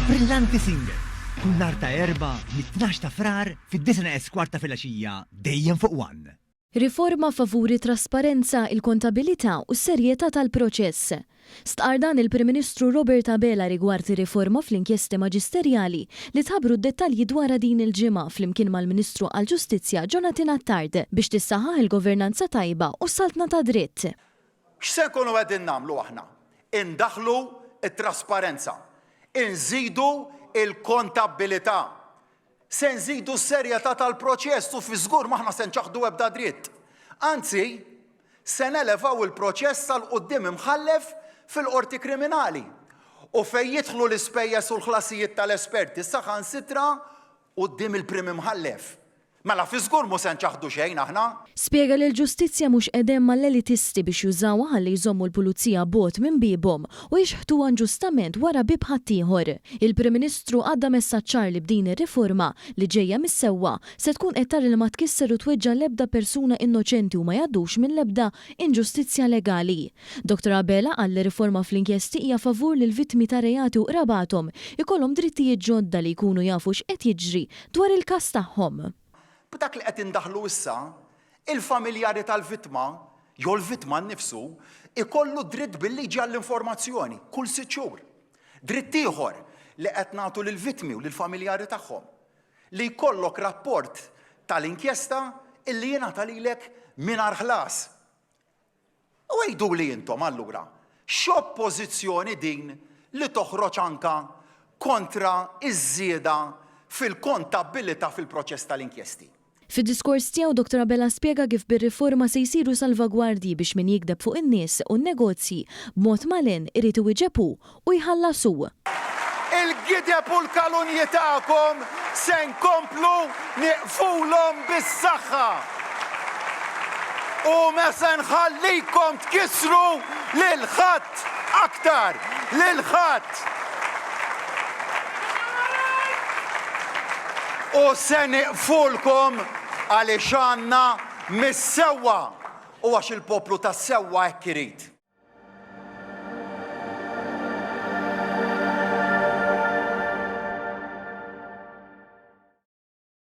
Brillanti Singer, kull nhar ta' Erbgħa mit-tnax ta' Frar fid-disgħa neqes kwart ta' filgħaxija dejjem fuq one. Riforma favur it-trasparenza, il kontabilità u s-serjetà tal-proċess. Stqarr dan il-Prim Ministru Robert Abela rigward ir-riforma fl-inkjesti maġisterjali li tħabbru d-dettalji dwarha din il-ġimgħa flimkien mal-Ministru għall-Ġustizzja Jonathan Attard biex tissaħħaħ il-governanza tajba u s-saltna tad-dritt. X'se nkunu qegħdin nagħmlu aħna? Indaħħlu t-trasparenza, inżidu l-kontabbilità, Se nżidu s-serjetà tal-proċess u fiż-żgur m'aħna se nċaħħdu ebda dritt. Anzi, se nelevaw il-proċess għal quddiem imħallef fil-Qorti Kriminali. U fejn jidħlu l-ispejjeż u l-ħlasijiet tal-esperti saħansitra quddiem il-Prim Imħallef. Mela fiż-żgur mhu se nċaħħdu xejn aħna. Spjega li l-ġustizzja mhux qiegħda hemm għall-elitisti biex jużawha ħalli jżommu l-pulizija bogħod minn biebhom u jixħtuha inġustament wara bieb ħaddieħor. Il-Prim Ministru għadda messaġġ ċar li b'din ir-riforma, li ġejja mis-sewwa, se tkun qed tara li ma tkisser u tweġġa' l-ebda persuna innoċenti u ma jgħaddux minn l-ebda inġustizzja legali. Dottor Abela qal li riforma fl-inkjesti hija favur li l-vittmi ta' reati u qrabathom ikollhom drittijiet ġodda li jkunu jafu x'qed jiġri dwar il-każ tagħhom. B'dak li qed indaħħlu issa, il-familjari tal-vittma, jew l-vittma nnifsu, ikollu dritt bil-liġi għall-informazzjoni kull sitt xhur. Dritt ieħor li qed nagħtu lill-vittmi u lill-familjari tagħhom, li jkollok rapport tal-inkjesta illi jingħata lilek mingħajr ħlas. U għiduli intom allura, x'oppożizzjoni din li toħroġ anka kontra ż-żieda fil-kontabbilità fil-proċess tal-inkjesti? Fid-diskors tiegħu Dottor Abela spjega kif bir-riforma se jsiru salvagwardji biex min jigdeb fuq in-nies u n-negozji b'mod malinn irid iwieġeb hu u jħallas hu. Il-gideb u l-kalunji tagħkom se nkomplu nieqfulhom bis-saħħa. U ma se nħallikom tkissru lil ħadd aktar, lil ħadd. U se nieqfulkom għaliex għandna mis-sewwa u għax il-poplu tas-sewwa hekk irid.